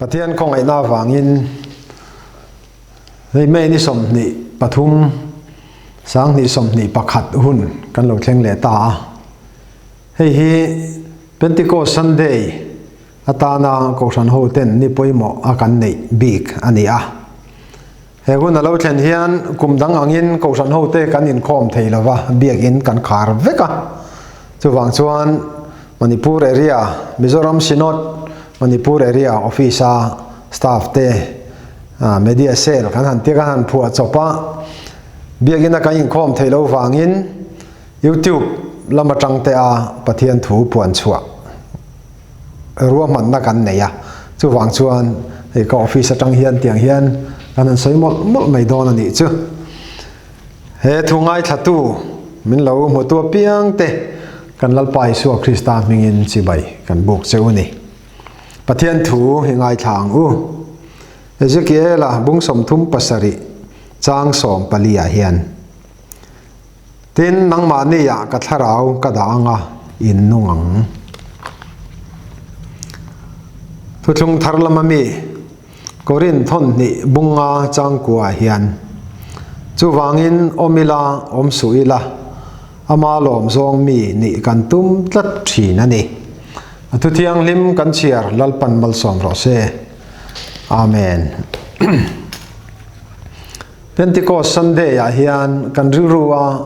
Pathian khawngaihna avangin hei May ni 23, 2021 hun kan lo thleng leh ta a. Hei hi Pentecost Sunday atana Kohhran hoten ni pawimawh a kan neih bik a ni a. He hun a lo thlen hian kum dang angin Kohhran hote kan inkhawm thei lo va, biakin kan khar vek a. Chuvang chuan Manipur Area, Mizoram Synod Manipur Area Office-a staff te Media Cell kan han tia kan han phuah chawp a, biakina kan inkhawm theih loh vangin YouTube lam atang te a Pathian thu puan chhuah ruahmanna kan nei a, chuvang chuan hei ka office atang hian tiang hian kan han sawi mawlh mawlh mai dawn a nih chu. He thu ngaithlatu min lo hmutu apiang te kan Lalpa Isua Krista hmingin chibai kan buk che u ni. Pathian thu hi ngaithla ang u. Ezekiela bung 37 chang 14 ah hian, Tin, nangmahni ah ka thlarau ka dah anga in nung ang. Thuthlung thar lama mi Korin thawn hnih bunga changkua ah hian, Chuvangin awm ila, awm suh ila, ama lawm zawng mi nih kan tum tlat thin a ni. A thu thianghlim kan chhiar Lalpan malsawm rawh se. Amen. Pentecost Sunday ah hian kan rilru a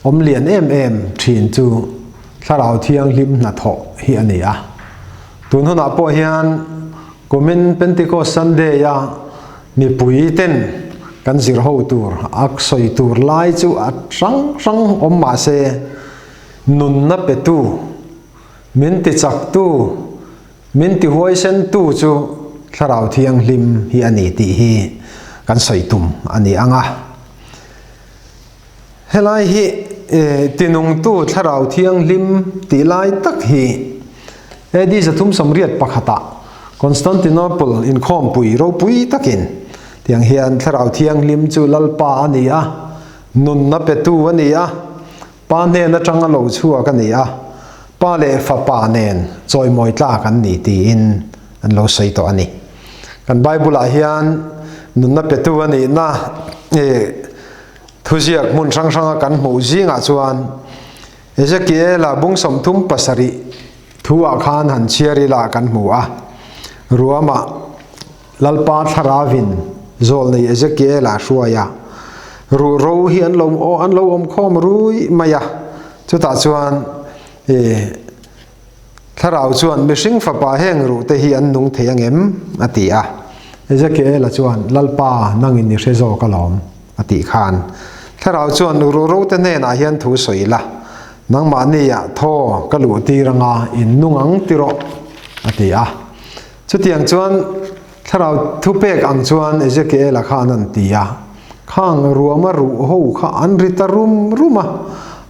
awm lian em em thin chu Thlarau Thianghlim hnathawh hi a ni a. Tun hunah pawh hian kumin Pentecost Sunday a mipui ten kan zir ho tur a sawi tur lai chu a hrang hrang awm mah se nunna petu, min tichaktu, Min ti huaisentu chu Thlarau Thianghlim hi a ni tih hi kan sawi tum a ni ang a. Helai hi tinungtu Thlarau Thianghlim tih lai tak hi AD 381 ah Constantinople inkhawmpui ropui takin tiang hian Thlarau Thianghlim chu Lalpa a ni a, nunna petu a ni a, Pa hnen atanga lo chhuak a ni a, Pa leh Fapa nen chawimawi tlak an ni tiin an lo sawi tawh a ni. Kan Bible-ah hian nunna petu a nihna thuziak hmun hrang hranga kan hmuh zingah chuan Ezekiela bung 37 thu-ah khan han chhiar ila kan hmu a, Ruamah Lalpa Thlaravin zawlnei Ezekiela hruai a, ruh ro hi an lo an lo awm khawm rui mai a, chutah chuan i Thlarau chuan mihring fapa heng ruh te hi an nung thei angem? a ti a. Ezekiela chuan Lalpa nangin i hre zawk alawm a tih khan Thlarau chuan ruh ro te hnenah hian thu sawi la, nangmahni ah thaw ka luh tir anga in nung ang ti rawh a ti a. Chutiang chuan thlarau thupek ang chuan Ezekiela khan an ti a, Khang ruama ruh ho kha an ri ta rum rum a,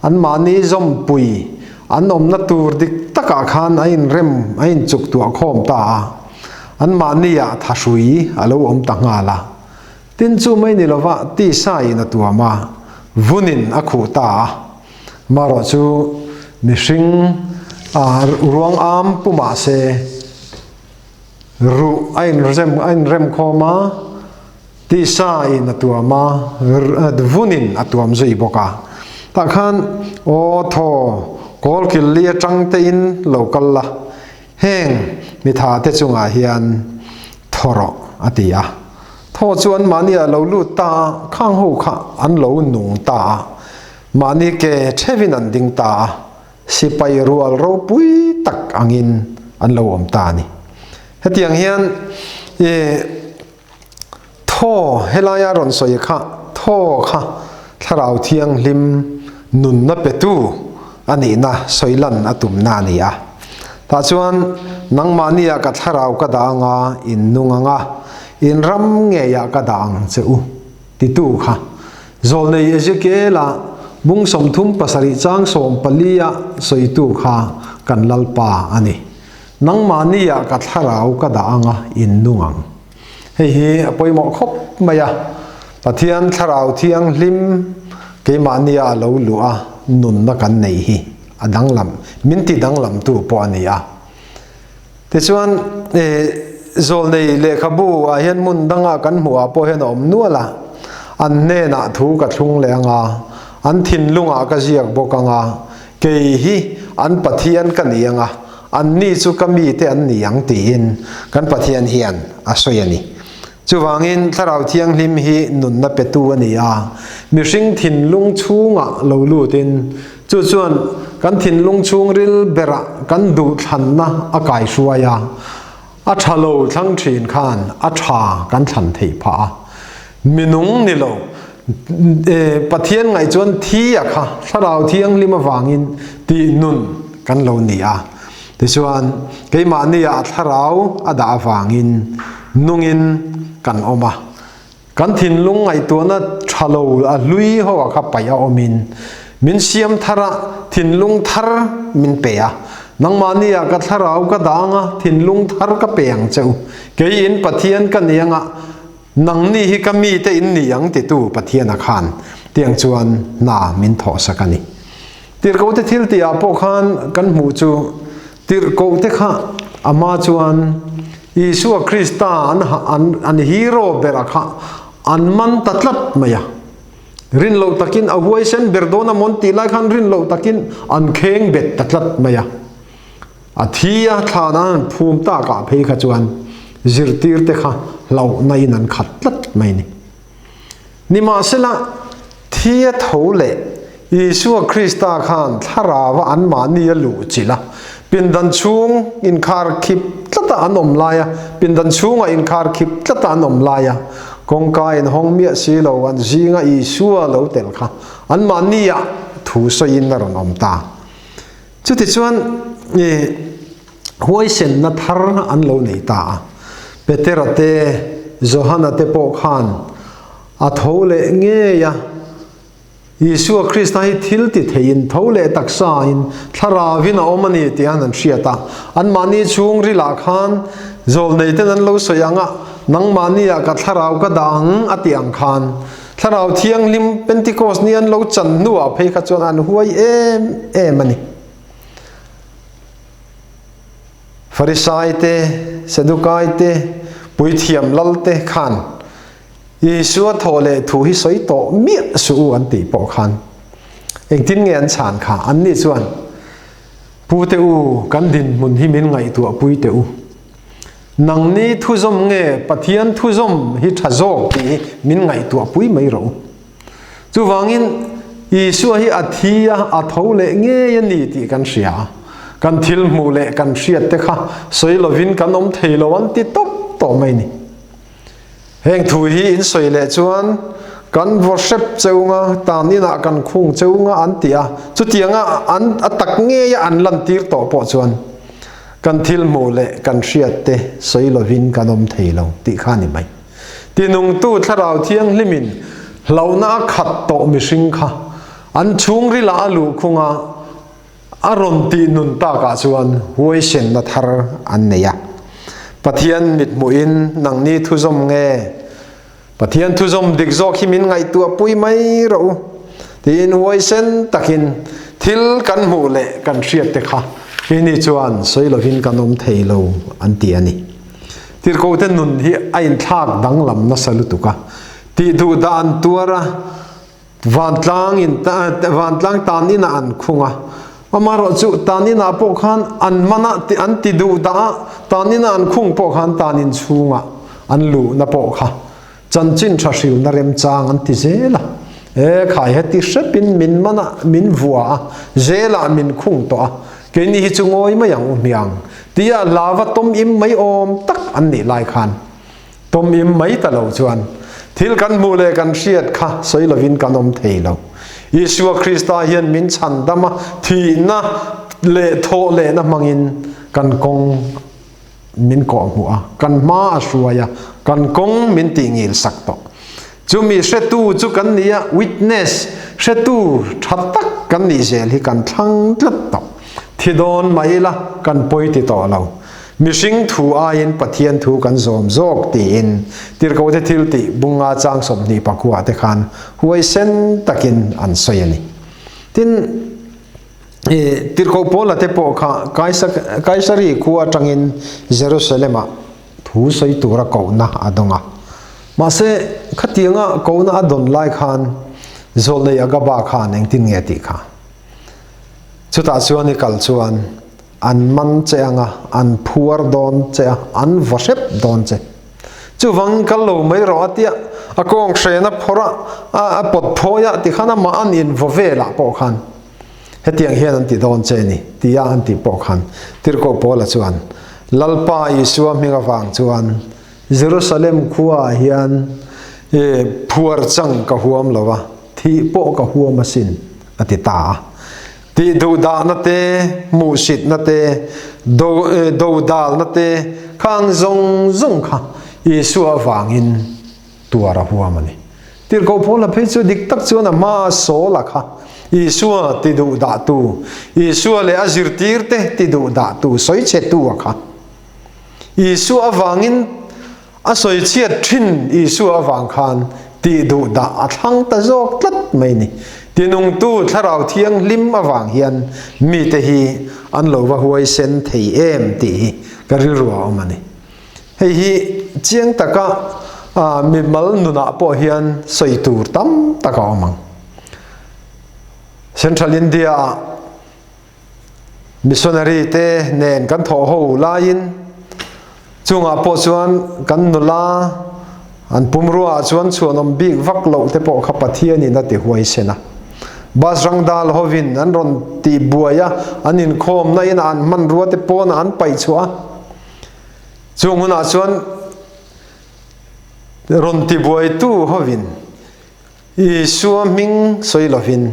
anmahni zawmpui an awmna tur dik takah khan a inrem a inchuk tuah khawm ta a, anmahniah thahrui a lo awm ta nghal a. Tin chu mai ni lova tisa in a tuam a, vunin a khuh ta a. Marawh chu mihring a ruang am pu mah se ruh a inrem a inrem khawm a, tisa in a tuam a, vunin a tuam zui bawk a. Tah khan aw thaw kawl kil li atang te in lo kal la, heng mitha te chungah hian thaw rawh a ti a. Thaw chu anmahni ah lo lut ta a, khang ho kha an lo nung ta a. Mahni ke thevin an ding ta a, sipai rual ropui tak angin an lo awm ta a ni. Hetiang hian i thaw helaia rawn sawi kha thaw kha Thlarau Thianghlim nunna petu a nihna sawi lan a tumna a ni a. Tah chuan nangmahnia ka thlarau ka dah anga in nung anga in ram ngeiah ka dah ang che u. Titu kha Zawlnei Ezekiela bung 37 chang 14 a sawitu kha kan Lalpa a ni. Nangmahni ah ka thlarau ka dah anga in nung ang. Hei hi a pawimawh khawp mai a, Pathian thlarau thianghlim keimahni ah a lo luh a nunna kan neih hi a danglam, min ti danglamtu pawh a ni a. Tichuan, Zawlnei lehkhabu ah hian hmun danga kan hmuh ah pawh hian a awm nual a, an hnenah thu ka thlung leh ang a, an thinlungah ka ziak bawk ang a, kei hi an Pathian ka ni ang a, anni chu ka mite an ni ang tiin kan Pathian hian a sawi a ni. Chuvangin Thlarau Thianghlim hi nunna petu a ni a, mihring thinlung chhungah lo lutin chu chuan kan thinlung chhungril berah kan duhthlanna a kaihruai a, a tha lo thlang thin khan a tha kan thlan theih phah a. Minung ni lo, Pathian ngaih chuan thi a kha Thlarau Thianghlim avangin tih nun kan lo ni a. Tichuan, keimahnia Thlarau a dah avangin nungin kan awm a. Kan thinlung ngaihtuahna tha lo a hlui ho a kha paih a awmin min siam thar a, thinlung thar min pe a. Nangmahnia ka Thlarau ka dah anga thinlung thar ka pe ang che u. Keiin Pathian ka ni anga nangni hi ka mite in ni ang titu Pathiana khan tiang chuan hna min thawhsak a ni. Tirhkohte thil tihah pawh khan kan hmuh chu tirhkohte kha ama chuan Isua Krista an an an hero bera kha an man ta tlat mai a. Rin loh takin a huaisen ber dawn a mawn tih lai khan rin loh takin an kheng bet ta tlat mai a. A thi a thlan a han phum takah phei kha chuan zirtirte kha hlauhna in an khat tlat mai a ni. Nimahsela, thi a tho leh Isua Krista khan thlarauva anmahni a luh chilh a, pindan chhung inkhar khip tlata an awm laia, pindan chhunga inkhar khip tlata an awm laia kawngka inhawng miah si lo an zinga Isua lo tel kha anmahnia thu sawiin a rawn awm ta. Chutichuan, huaisenna thar an lo nei ta a. Petera te, Johana te pawh khan a tho leh ngei a. Isua Krista hi thil ti theiin, tho leh taksain, thlaravin a awm a ni tih an han hriat a. Anmahni chhungrilah khan zawlneiten an lo sawi ang a, Nangmahniah ka thlarau ka dah ang a tih ang khan Thlarau Thianghlim Pentecost ni an lo chan hnuah phei kha chuan an huai em em a ni. Farisai te, Sadukai te, Puithiam lal te khan Isua thawh leh thu hi sawi tawh miah suh u an tih pawh khan engtin nge an chhan kha? Anni chuan, Pu te u, kan dinhmun hi min ngaihtuah pui teh u. Nangni thuzawm nge Pathian thuzawm hi tha zawk tih hi min ngaihtuah pui mai rawh u. Chuvangin, Isua hi a thi a, a tho leh ngei a ni tih kan hria a. Kan thil hmuh leh kan hriat te kha sawi lovin kan awm thei lo an ti tawp tawh mai ni. Heng thu hi in sawi leh chuan kan vaw hrep cheunga, tan inah kan khung cheunga an ti a. Chutianga an a tak ngeia an lantir tawh pawh chuan kan thil hmuh leh kan hriat te sawi lovin kan awm thei lo tih kha a ni mai. Tinungtu Thlarau Thianghlimin hlauhna a khat tawh mihring kha an chhungrilah a luh khung a, a rawn tih nun takah chuan huaisenna thar an nei a. Pathian mithmuhin nangni thuzawm nge? Pathian thuzawm dik zawk hi min ngaihtuahpui mai rawh u tiin huaisen takin thil kan hmuh leh kan hriatte kha keini chuan sawi lovin kan awm thei lo an ti a ni. Tirhkohte nun hi a inthlak danglam nasa lutuk a, tih duh dah an tuar a, vantlang in vantlang tan inah an khung a, amaherawh chu tan inah pawh khan an man a, an ti duh dah a, tan inah an khung pawh khan tan in chhungah an luhna pawh kha chanchin tha hrilna remchang an ti zel a, e khai heti hrepin min man a, min vua a, zelah min khung tawh a, keini hi chu ngawi mai ang u hmiang tia hlava tawm im mai awm tak an nih lai khan tawm im mai ta lo chuan thil kan hmuh leh kan hriat kha sawi lovin kan awm thei lo. Isua Krista hian min chhan dam a, thihna leh thawh lehna hmangin kan kawng min kawhhmuh a, kan hma a hruai a, kan kawng min tih ngil sak tawh. Chumi hretu chu kan ni a, witness, hretu tha tak kan nih zel hi kan thlang tlat tawh. Thi dawn mah ila kan pawi ti tawh lo. Mihring thu aiin Pathian thu kan zawm zawk tiin Tirhkohte thiltih bunga chang 24 te khan huaisen takin an sawi a ni. Tin, Tirhkoh Paula te pawh kha Kaisari khua atangin Jerusalem-ah. Thu sawi tura kohna a dawng a. Mahse, khatianga kohna a dawn lai khan Zawlnei Agaba khan engtin nge tih kha? Chutah chuan i kal chuan an man che anga, an phuar dawn che a, an va hrep dawn che. Chuvangin kal lo mai rawh a tia, a kawng hren a phawrh a, a pawt phawi a tikhan amah an invaw velah pawh khan Hetiang hian an ti dawn che ni, tia an tih pawh khan Tirhkoh Paula chuan, Lalpa Isua hming avang chuan Jerusalem khuaah hian phuar chang ka huam lo a, thih pawh ka huam asin, a ti ta a. Tih duhdahna te, hmuhsitna te, dodalna te khang zawng zawng kha Isua avangin tuar a huam a ni. Tirhkoh Paula phei chu dik tak chuan a hmaa Saula kha Isua ti duh dahtu, Isua leh a zirtirte ti duh dahtu, sawichhetu a kha. Isua avangin a sawichhiat thin Isua avang khan tih duh dah a thlang ta zawk tlat mai ni. Tinungtu Thlarau Thianghlim avang hian mite hi an lo va huaisen thei em tih hi ka rilru a awm a ni. Hei hi chiang taka mimal nunah pawh hian sawi tur tam tak a awm ang. Central India ah missionary te nen kan thawh ho laiin chungah pawh chuan kan nula an pumrua ah chuan chhuanawm bik vak loh te pawh kha Pathianin a ti huaisen a. Bus rang dal hovin an rawn tih buai a, an inkhawmna inah an hmanrua te pawnah an paih chhuah a. Chung hunah chuan rawn tibuaitu hovin Isua hming sawi lovin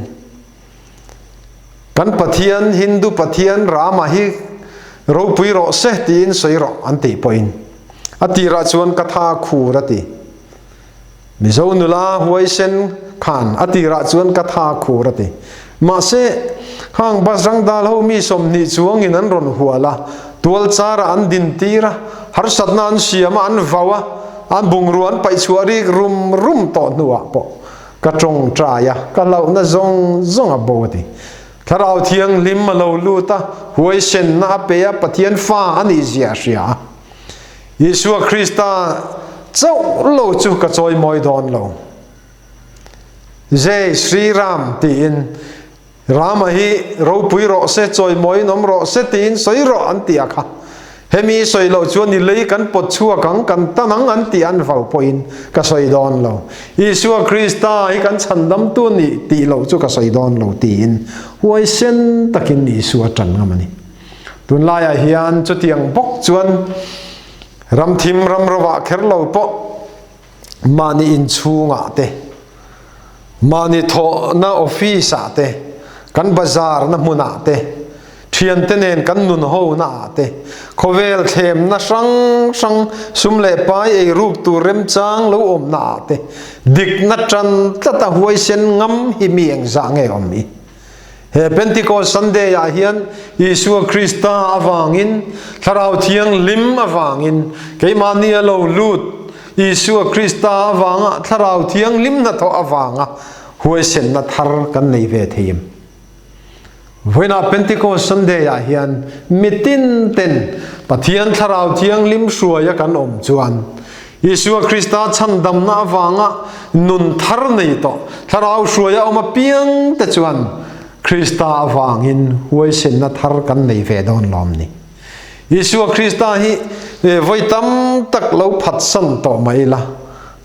kan Pathian Hindu Pathian Rama hi ropui rawh se tiin sawi rawh an tih pawhin a tirah chuan ka tha khur a ti. Mizo nula huaisen khan a tirah chuan ka tha khur a ti. Mahse, hang Bajrang Dal ho mi 20 chuangin an rawn hual a, tual charah an din tir a, harsatna an siam a, an vau a, an bungrua an paih chhuah rik rum rum tawh hnuah pawh ka tawngtai a, ka hlauhna zawng zawng a bo a ti. Thlarau Thianghlim a lo lut a, huaisenna a pe a, Pathian fa a nih zia a hria a. Isua Krista chauh lo chu ka chawimawi dawn lo. Jai Shri Ram tiin Rama hi ropui rawh se, chawimawiin awm rawh se tiin sawi rawh an ti a kha. Hemi sawi loh chuan i lei kan pawt chhuak ang, kan tan ang an tih an vau pawhin ka sawi dawn lo. Isua Krista hi kan chhandamtu nih tih loh chu ka sawi dawn lo tiin huaisen takin Isua tan ngam a ni. Tunlaiah hian chutiang bawk chuan ramthim ramrovah kher lo pawh mahni inchhungah te, mahni thawhna office ah te, kan bazar na hmunah te, thiante nen kan nun ho na ah te, khawvel thlemna hrang hrang sum leh pai ei ruk tur remchang lo awmna ah te dikna tan tlat a huaisen ngam hi mi engzah nge awm i? He Pentecost Sunday ah hian Isua Krista avangin, Thlarau Thianghlim avangin, keimahni a lo lut Isua Krista avanga Thlarau Thianghlim hnathawh avanga huaisenna thar kan nei ve thei em? Vawiinah Pentecost Sunday ah hian mitin ten Pathian Thlarau Thianghlim hruaia kan awm chuan Isua Krista chhandamna avanga nun thar nei tawh Thlarau hruaia awm apiang te chuan Krista avangin huaisenna thar kan nei ve dawn lawm ni. Isua Krista hi vawi tam tak lo phatsan tawh mah ila,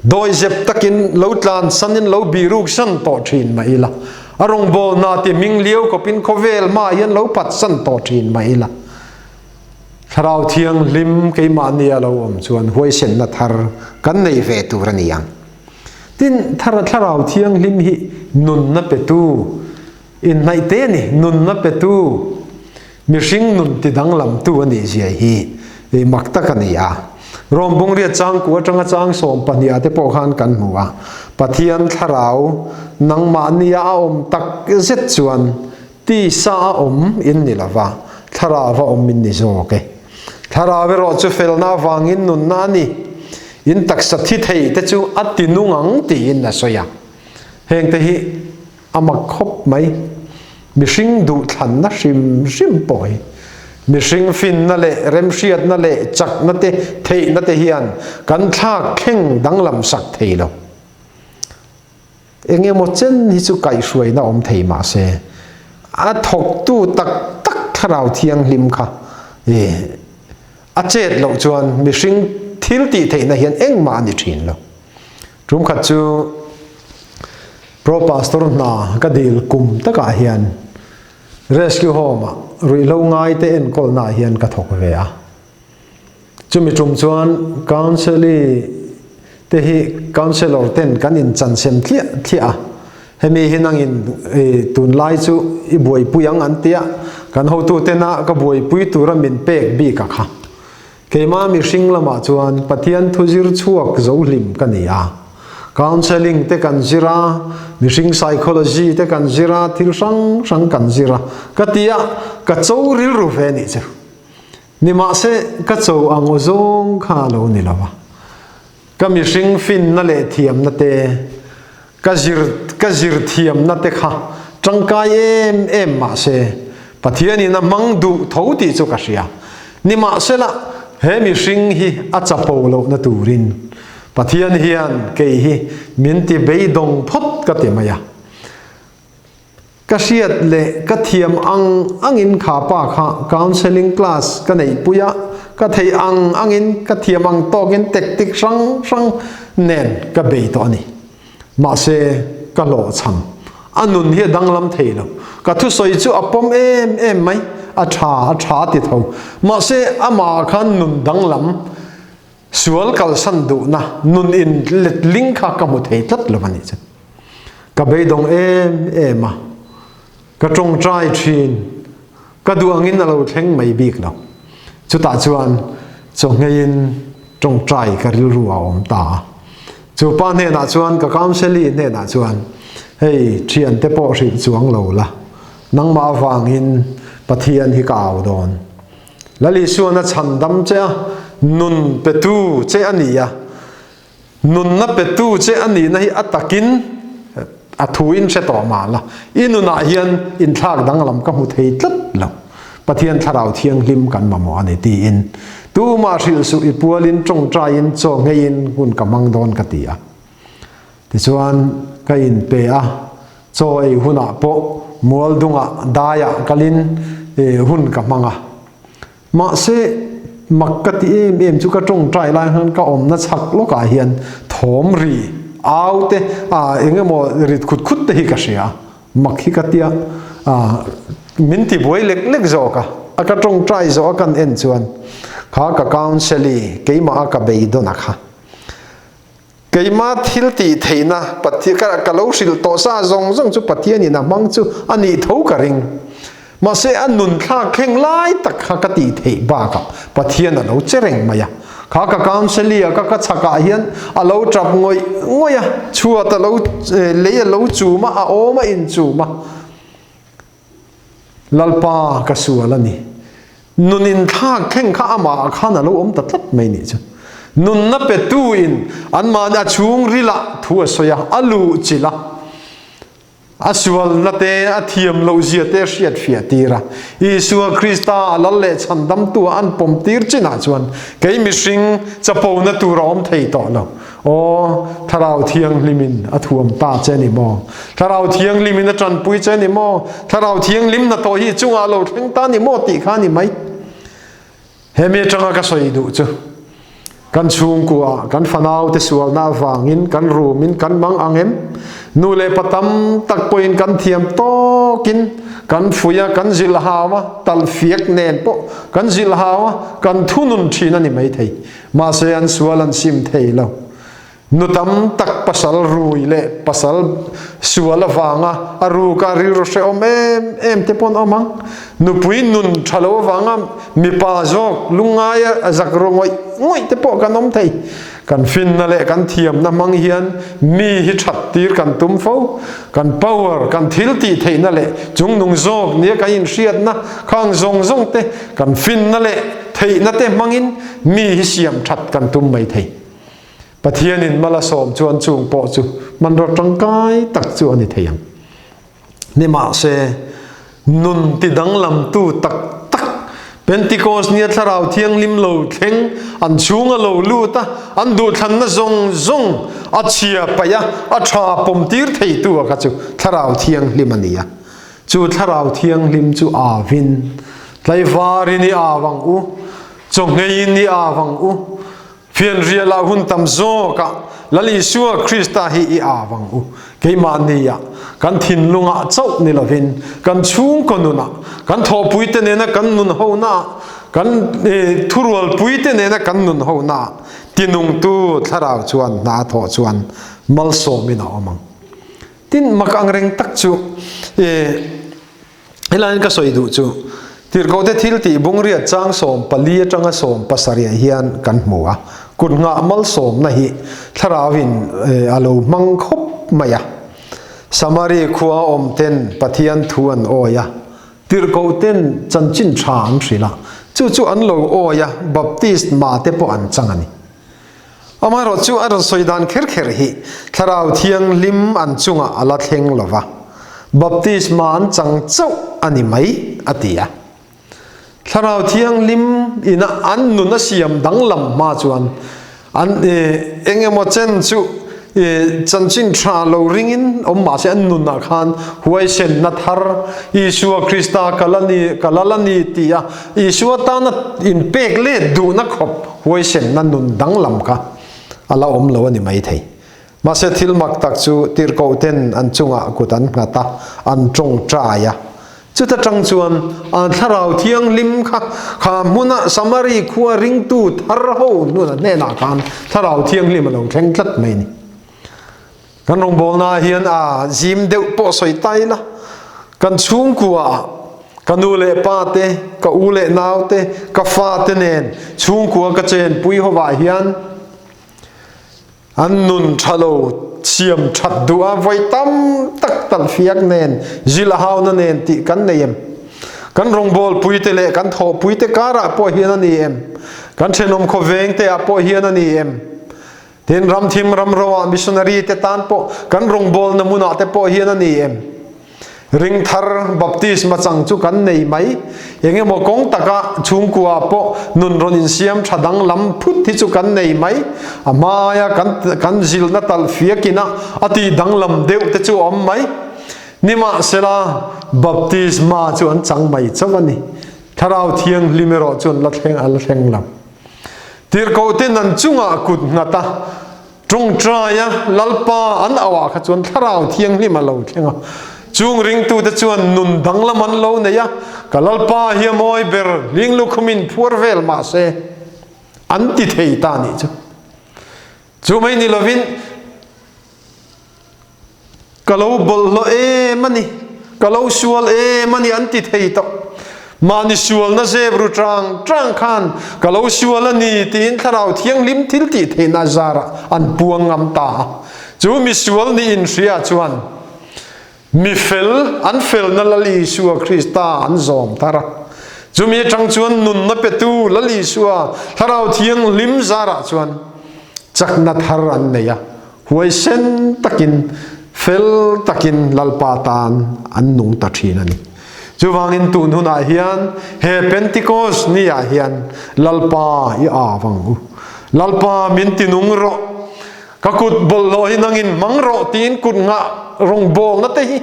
dawihzep takin lo tlansanin lo bihruksan tawh thin mah ila, a rawngbawlna ti hming liau kawpin khawvel hmaah hian lo phatsan tawh thin mah ila, Thlarau Thianghlim keimahni a lo awm chuan huaisenna thar kan nei ve tur a ni ang. Tin, Thlarau Thianghlim hi nunna petu, inhnaih te a ni, nunna petu, mihring nun tidanglamtu a nih zia hi mak tak a ni a. Rom Bungriat changku atanga chang 12 ah te pawh khan kan hmu a, Pathian Thlarau nangmahnia a awm tak zet chuan Tisa a awm in ni lova, thlarau a awm in ni zawk e. Thlarau erawh chu felna avangin nunna a ni. In taksa thi thei te chu a ti nung ang tiin a sawi a. Hengte hi a mak khawp mai. Mihring duhthlanna hrim hrim pawh hi. Mihring finna leh remhriatna leh chakna te theihna te hian kan thlak thleng danglam sak thei lo. Eng emaw chen hi chu kaihhruaina awm thei mah se, a thawktu tak tak thlarau thianghlim kha a chet loh chuan mihring thil tih theihna hian engmah a ni thin lo. Tum khat chu Pro Pastor hna ka dil kum takah hian Rescue Home ah ruihhlo ngaite enkawlna ah hian ka thawk ve a. Chumi tum chuan Council-i te hi Councillor ten kan inchansem thliah thliah a, hemi hi nangin tunlai chu i buaipui ang an tia, kan hotu tena ka buaipui tura min pek bik a kha. Keimah mihring lamah chuan Pathian thu zir chhuak zo hlim ka ni a. Counselling te kan zir a, mihring psychology te kan zir a, thil hrang hrang kan zir a, ka ti a, ka cho rilru ve nih chu. Nimahse, ka cho ang aw zawng kha a lo ni lo a. Ka mihring finna leh thiamna te, ka zir ka zir thiamna te kha tangkai em em mahse Pathianin a hmang duh tho tih chu ka hria. Nimahsela, he mihring hi a chapo lohna turin Pathian hian kei hi min ti beidawng phawt ka ti mai a. Ka hriat leh ka thiam ang angin kha pa kha counselling class ka neihpui a, ka theih ang angin ka thiam ang tawkin tactic hrang hrang nen ka bei tawh a ni. Mahse, ka hlawhchham. A nun hi a danglam thei lo. Ka thusawi chu a pawm em em mai, a tha a tha a ti tho. Mahse, amah khan nun danglam, sual kalsan duhna, nun in letling kha ka hmu thei tlat lo a nih chu. Ka beidawng em em a, ka tawngtai thin, ka duh angin a lo thleng mai bik lo. Chutah chuan chawngheiin tawngtai ka rilru a awm ta a. Chu pa hnenah chuan ka counsellee hnenah chuan, Hei, thiante pawh hrilh chuang lo la, nangmah avangin Pathian hi ka au dawn. Lal Isuan a chhandam che a, nun petu che a ni a. Nunna petu che a nihna hi a takin a thu in hre tawh mah la, i nunah hian inthlak danglam ka hmu thei tlat lo. Pathian Thlarau Thianghlim kan mamawh a ni tiin tumah hrilh suh i pualin tawngtaiin chaw ngheiin hun ka hmang dawn ka ti a. Tichuan ka inpe a, chaw ei hunah pawh mual dungah daiah kalin hun ka hmang a. Mahse, mak ka ti em em chu ka tawngtai lai khan ka awmna chhak lawkah hian thawm ri, au te, ah eng emaw rit khut khut te hi ka hria. Mak hi ka tia, ah min ti buai lek lek zawk a. A ka tawngtai zawh a kan en chuan kha ka counsellee keimah a ka beidawn a kha. Keimah thil tih theihna Pathian ka ka lo hrilh tawh sa zawng zawng chu Pathianin a hmang chu a nih tho ka ring. Mahse a nun thlak thleng lai tak kha ka tih theih bakah Pathian a lo che reng mai a. Kha ka counsellee ka ka chhakah hian a lo tap ngawih ngawih a, chhuat a lo lei a lo chum a, a awm a inchum a. Lalpa ka sual a ni. Nun inthlak thleng kha amah ah khan a lo awm ta tlat mai nih chu. Nunna petu in anmahni a chhungrilah thu a sawi a, a luhchilh a, a sualna te, a thiam loh zia te a hriatfiah tir a. Isua Krista a lal leh chhandamtu ah an pawm tir chinah chuan kei mihring chapona tur a awm thei tawh lo. Aw, Thlarau Thianghlimin a thuam ta che ni maw? Thlarau Thianghlimin a tanpui che ni maw? Thlarau Thianghlim hnathawh hi i chungah a lo thleng ta ni maw tih kha a ni mai. Hemi atanga ka sawi duh chu, kan chhungkua, kan fanaute sualna avangin kan rumin kan mang ang em? Nu leh pa tam tak pawhin kan thiam tawkin kan fuih a, kan zilh hau a, talhfiak nen pawh kan zilh hau a, kan thunun thin a ni maithei. Mahse an sual an sim thei lo. Nu tam tak pasal rui leh pasal sual avanga a ruka rilru hrehawm em em te pawh an awm ang. Nupui nun tha lo avanga mipa zawk lungngaia a zak ru ngawih ngawih te pawh kan awm thei. Kan finna leh kan thiamna hmang hian mi hi that tir kan tum fo. Kan power, kan thil tih theihna leh chungnung zawk nia kan inhriatna khang zawng zawng te kan finna leh theihna te hmangin Mi hi siam that kan tum mai thei. Pathianin mal a sawm chuan chung pawh chu hmanraw tangkai tak chu a ni thei ang. Nimahse, nun ti danglamtu tak tak, Pentikos nia Thlarau Thianghlim lo thleng, an chhunga lo lut a, an duhthlanna zawng zawng a chhia paih a, a tha pawm tir theitu a kha chu Thlarau Thianghlim a ni a. Chu Thlarau Thianghlim chu avin, Tlaivarin i av ang u, chawhngeiin i av ang u, Fianrialah hun tam zawkah Lal Isua Krista hi i av ang u. Keimahnia kan thinlungah chauh ni lovin kan chhungkaw nunah, kan thawhpuite nena kan nun honaah, kan thurualpuite nena kan nun honaah tinungtu thlarau chuan hna thawh chuan malsawmin a awm ang. Tin, mak angreng tak chu Helaiin ka sawi duh chu Tirhkohte thil tih bungriat chang 14 atanga 17 hian kan hmu a, kut nghah malsawmna hi thlarauin a lo hmang khawp mai a. Samari khua awm ten Pathian thu an awi a, Tirhkohten chanchin tha an hrilh a, chu chu an lo awi a, Baptist mate pawh an chang a ni. Amaherawh chu a rawn sawi dan kher kher hi Thlarau Thianghlim an chungah a la thleng lo va, baptisma an chang chauh a ni mai, a ti a. Thlarau Thianghlim ina an nun a siam danglam hma chuan an eng emaw chen chu chanchin tha lo ringin awm mahse an nunah khan huaisenna thar Isua Krista ka la ni, ka la la ni tih a Isua tana inpek let duhna khawp Huaisenna nun danglam kha a la awm lo a ni maithei. Mahse thil mak tak chu tirhkohten an chungah kut an nghat a, an tawngtai a. Chuta tang chuan an Thlarau Thianghlim kha kha hmuna Samari khua ringtu thar ho hnuna hnenah khan Thlarau Thianghlim a lo thleng tlat mai a ni. Kan rawngbawlnaah hian a zim deuh pawh sawi ta ila, kan chhungkuaah ka nu leh pa te, ka u leh nau te, ka fa te nen chhungkua ka chenpui hovah hian an nun tha lo siam that duh a, vawi tam tak talhfiak nen, zil a hauna nen tih kan nei em? Kan rawngbawlpui te leh kan thawhpui te karah pawh hian a ni em? Kan thenawm khawveng te ah pawh hian a ni em? Tin, ramthim ramro ah missionary te tan pawh kan rawngbawlna hmunah te pawh hian a ni em? Ringthar baptisma chang chu kan nei mai. Eng emaw kawng taka chhungkua pawh nun rawn insiam tha danglam phut hi chu kan nei mai. A hmaia kan kan zilhna talh fiakina a tih danglam deuh te chu a awm mai. Nimahsela, baptisma chu an chang mai chauh a ni. Thlarau Thianghlim erawh chu an la thleng a la thleng lo. Tirhkohten an chungah kut nghat a, tawngtai a, Lalpa an auh ah kha chuan Thlarau Thianghlim a lo thleng a. Chung ringtute chuan nun danglam an lo nei a, Ka Lalpa hi a mawi ber, hling lukhumin phuar vel mah se, an ti thei ta nih chu. Chu mai ni lovin, Ka lo bawlhhlawh em a ni, ka lo sual em a ni an ti thei tawh. Mahni sualna zep ru tang tang khan ka lo sual a ni tiin Thlarau Thianghlim thil tih theihna zarah an puang ngam ta a. Chu mi sual ni inhria chuan mi fel an felna Lal Isua Krista an zawm thar a. Chumi atang chuan nunna petu Lal Isua Thlarau Thianghlim zarah chuan chakna thar an nei a. Huaisen takin, fel takin Lalpa tan an nung ta thin a ni. Chuvangin tun hunah hian he Pentecost ni ah hian Lalpa i av ang u. Lalpa min ti nung rawh, ka kut bawlhhlawh hi nangin hmang rawh tiin kut nghah rawngbawlna te hi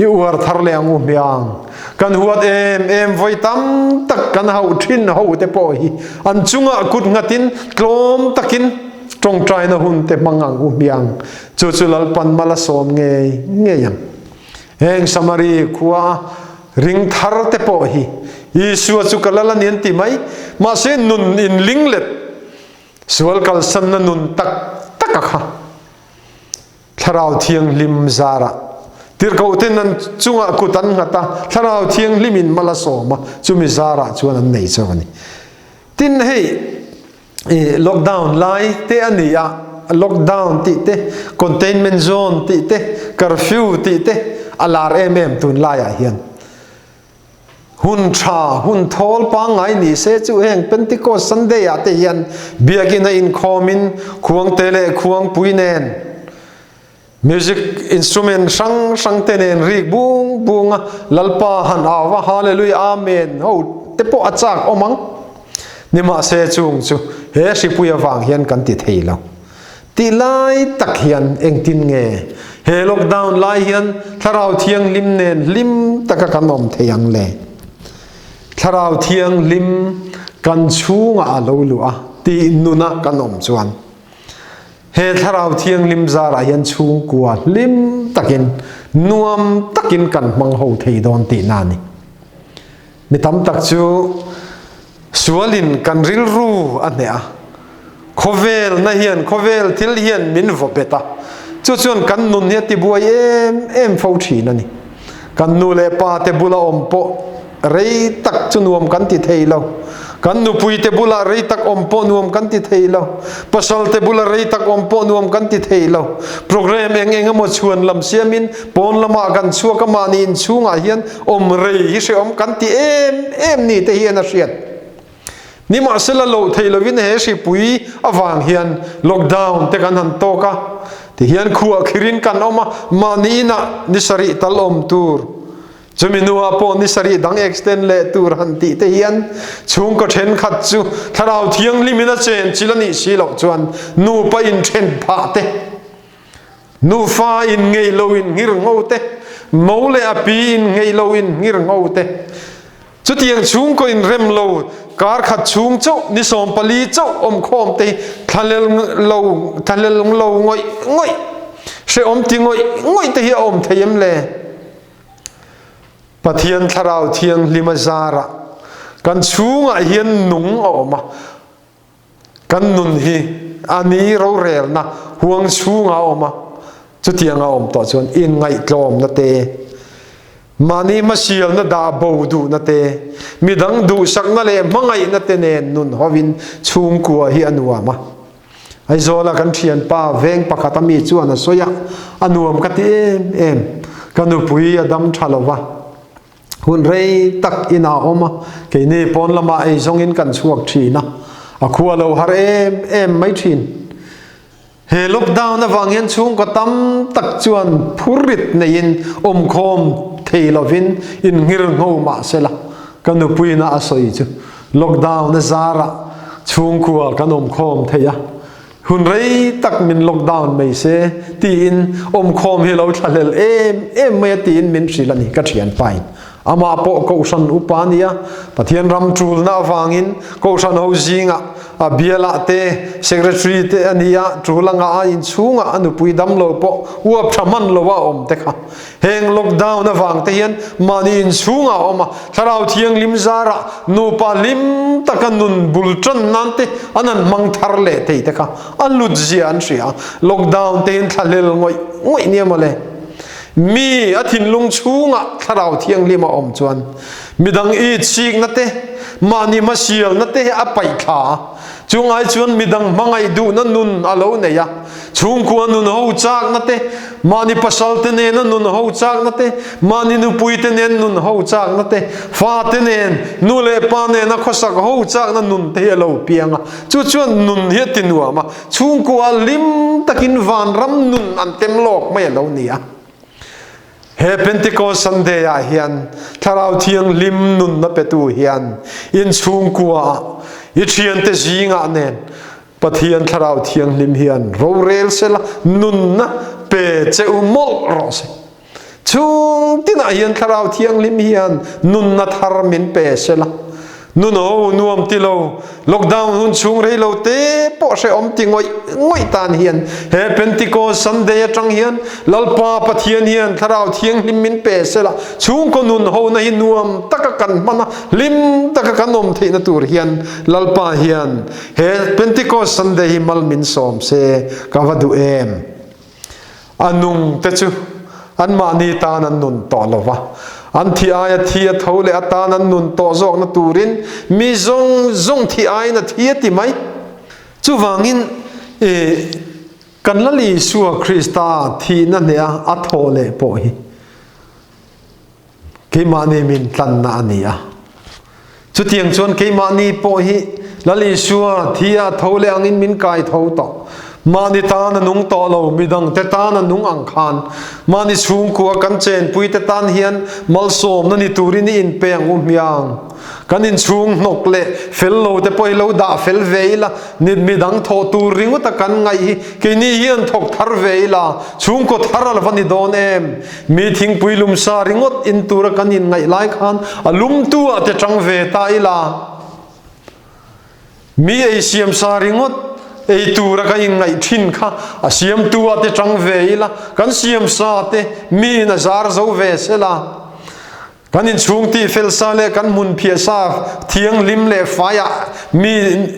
I uar thar leh ang u hmiang. Kan huat em em vawi tam tak kan hauh thin ho te pawh hi an chungah kut nghatin tlawm takin tawngtaina hun te hmang ang u hmiang. Chu chu Lalpan mal a sawm ngei ngei ang. Heng Samari khua a ring thar te pawh hi Isua chu ka lal a ni an ti mai. Mahse nun inlinglet sual kalsanna nun tak tak a kha. Thlarau Thianghlim zarah tirhkohten an chungah kut an nghat a, Thlarau Thianghlimin mal a sawm a, chumi zarah chuan an nei chauh a ni. Tin, hei lockdown lai te a ni a, lockdown tih te, containment zone tih te, curfew tih te a lar em em tun laiah hian. Hun tha, hun thawl pangngai ni se chu heng Pentecost Sunday ah te hian biakinn a inkhawmin khuangte leh khuangpui nen music instrument hrang hrang te nen rik bung bung a Lalpa han au va Hallelujah Amen ho te. te pawh a chak awm ang. Nimahse chung chu he hripui avang hian kan ti thei lo. Tih lai tak hian engtin nge he lockdown lai hian Thlarau Thianghlim nen hlim taka kan awm thei ang le? Thlarau Thianghlim kan chhungah a lo luh a tih nuna kan awm chuan he Thlarau Thianghlim zarah hian chhungkua hlim takin nuam takin kan hmang ho thei dawn tihna a ni. Mi tam tak chu sualin kan rilru a hneh a, khawvelna hian, khawvel thil hian min vaw bet a, chu chuan kan nun hi a tibuai em em fo thin a ni. Kan nu leh pa te bula awm pawh rei tak chu nuam kan ti thei lo, kan nupui te bula rei tak awm pawh nuam kan ti thei lo, pasal te bula rei tak awm pawh nuam kan ti thei lo. Programme eng eng emaw chhuan lam siamin pawn lamah kan chhuak a, mahni inchhungah hian Awm rei hi hrehawm kan ti em em ni te hian a hriat. Nimahsela loh theih lovin he hripui avang hian lockdown te kan han tawk a, tihian khuah khirin kan awm a, mahni inah ni sarih tal awm tur, chumi hnuah pawh ni sarih dang extend leh tur han tih te hian chhungkaw thenkhat chu thlarau thianghlimin a chen chil a nih si loh chuan nupa inthen phah te Nufa in ngeih lo in ngir ngo te, mo leh a pi in ngeih lo in ngir ngo te. Chutiang chhungkaw in rem lo kar khat chhung chauh ni 14 chauh awm khawm te hi thlalel lo thlalel lo ngawih ngawih hrehawm ti ngawih ngawih te hi a awm thei em le? Pathian Thlarau Thianghlim a zarah kan chhungah hian nung a awm a. Kan nun hi a ni rorelna huang chhunga a awm a, chutianga a awm tawh chuan inngaihtlawmna te, mahni hmasialna dah bo duhna te, midang duhsakna leh hmangaihna te nen nun hovin chhungkua hi a nuam a. Aizawla kan thianpa veng pakhat a mi chuan a sawi a, a nuam ka ti em em, ka nupui a dam tha lova, Hun rei tak inah a awm a, keini pawn lamah ei zawngin kan chhuak thin a, a khua lo har em em mai thin. He lockdown avang hian chhungkaw tam tak chuan phurrit neiin awmkhawm thei lovin inngir ngho mah se la, ka nupuina a sawi chu lockdown a zarah chhungkua kan awmkhawm thei a, Hun rei tak min lockdown mai se tiin awmkhawm hi lo thlahlel em em mai a tiin min hrilh a ni ka thianpain. Amah pawh Kohhran upa a ni a, Pathian ram tulna avangin Kohhran ho zingah a bialah te Secretary te a ni a, tul anga a inchhungah a nupui damlo pawh uap tha hman lo a awm te kha. Heng lockdown avang te hian mahni inchhungah a awm a, Thlarau Thianghlim zarah nupa hlim taka nun bul tan nan te an han hmang thar leh thei te kha a hlut zia an hria a, lockdown te hian thlahlel ngawih ngawih nia mawle. Mi a thinlung chhungah Thlarau Thianghlim a awm chuan midang itsikna te, mahni hmasialna te hi a paih thla a, chungai chuan midang hmangaih duhna nun a lo nei a. Chhungkua nun ho chakna te, mahni pasal te nena nun ho chakna te, mahni nupui te nen nun ho chakna te, fa te nen, nu leh pa nena khawsak ho chakna nun te hi a lo piang a. Chu chuan nun hi a ti nuam a, chhungkua hlim takin vanram nun an tem lawk mai a lo ni a. He Pentecost Sunday ah hian Thlarau Thianghlim nunna petu hian in chhungkua ah i thiante zingah nen Pathian Thlarau Thianghlim hian rorel sela nunna pe che u mawlh rawh se. Chhung tinah hian Thlarau Thianghlim hian nunna thar min pe sela. Nun ho nuam ti lo, lockdown hun chhung rei lo te pawh hrehawm ti ngawih ngawih tan hian he Pentecost Sunday atang hian Lalpa Pathian hian Thlarau Thianghlim min pe sela chhungkaw nun hona hi nuam taka kan hman a, hlim taka kan awm theihna tur hian Lalpa hian He Pentecost Sunday hi mal min sawm se ka va duh em? A nung te chu anmahni tan an nun tawh lo va, an thi aia thi a tho leh atan an nun tawh zawkna turin mi zawng zawng thi aiin a thi a ti mai. Chuvangin i kan Lal Isua Krista thihna hneha a thawh leh pawh hi Keimahni min tlanna a ni a. Chutiang chuan keimahni pawh hi Lal Isua thi a tho leh angin min kai tho tawh. Mahni tan a nung tawh lo, midangte tan a nung ang khan mahni chhungkua kan chenpuite tan hian malsawmna ni turin i inpe ang u hmiang. Kan inchhung hnawk leh fel lo te pawh hi lo dah fel ve ila, nit midang thawh tur ringawt a kan ngaih hi keini hian thawk thar ve ila, chhungkaw thar a lo va ni dawn em? Mi thingpui lum sa ringawt in tura kan inngaih lai khan a lumtu ah te tang ve ta ila. Mi ei siam sa ringawt ei tura ka inngaih thin kha a siamtu ah te tang ve ila, kan siam sa te mi in a zar zo ve sela. Kan inchhung tih fel sa leh kan hmun phiah sa thianghlim leh faiah mi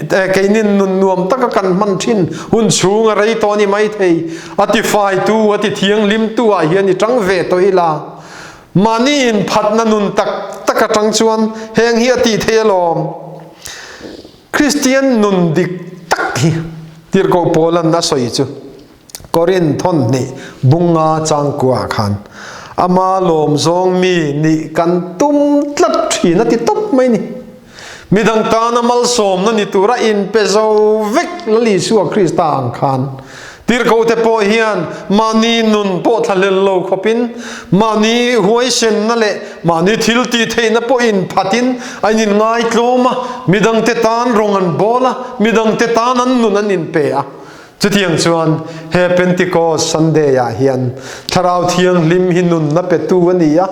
keinin nun nuam taka kan hman thin hun chhung a rei tawh a ni maithei. A ti faitu, a ti thianghlimtu ah hian i tang ve tawh ila. Mahni inphatna nun tak tak atang chuan heng hi a tih theih alawm. Kristian nun dik tak hi Tirhkoh Paula'n a sawi chu Korinth thawnhnih bunga changkua ah khan ama lawm zawng mi nih kan tum tlat thin a ti tawp mai ni. Midang tana malsawmna ni tura inpe zo vek Lal Isua Krista ang khan Tirhkohte pawh hian mahni nun pawh thlahlel lo khawpin, mahni huaisenna leh mahni thil tih theihna pawh inphatin an inngaitlawm a, midangte tan rawng an bawl a, midangte tan an nun an inpe a. Chutiang chuan he Pentecost Sunday-ah hian Thlarau Thianghlim hi nunna petu a ni a,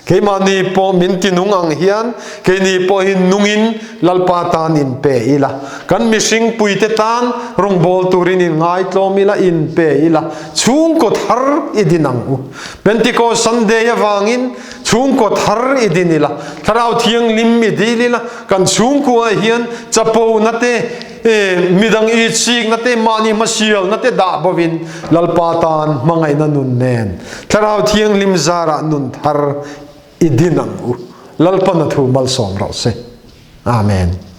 keimahni pawh min tinung ang hian keini pawh hi nungin Lalpa tan inpe ila, kan mihring puite tan rawngbâwl turin inngaitlawm ila, inpe ila, chhungkaw thar i din ang u. Pentecost Sunday avangin chhungkaw thar i din ila, Thlarau Thianghlim i dil ila, kan chhungkuaah hian chapona te, E, midang itsikna te, mahni hmasialna te dah bovin Lalpa tan hmangaihna nun nen Thlarau Thianghlim zarah nun thar i din ang u. Lalpan a thu malsawm rawh se. Amen.